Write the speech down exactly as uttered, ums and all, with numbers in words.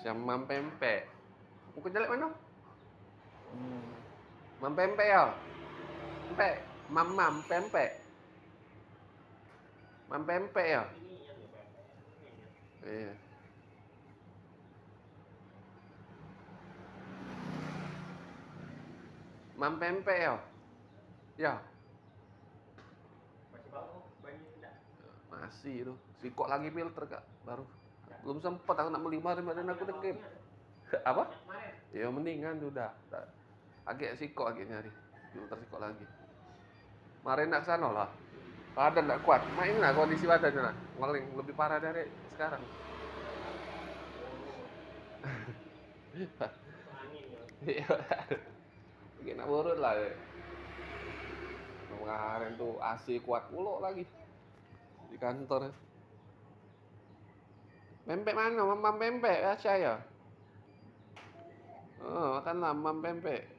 Jam mam pempek. Buku jelek mana? Mam pempek ya? Pempek. Mam mam pempek. Mam pempek ya? Iya. Mam pempek ya? Ya. Masih tu. Sikok lagi filter, Kak, baru. Belum sempat aku nak beli, kemarin badan aku degem. Apa? Ya mendingan tu dah. Agek sikok agek nyari. Filter sikok lagi. Kemarin nak ke sana lah. Badan tak kuat. Main lah kondisi badan tu lah. Paling lebih parah dari sekarang. Iya. Agek nak borot lah. Kemarin tu A C kuat pulok lagi. Di kantor. Pempek mano? Mam pempek biaso yo. Oh, makanlah mam pempek.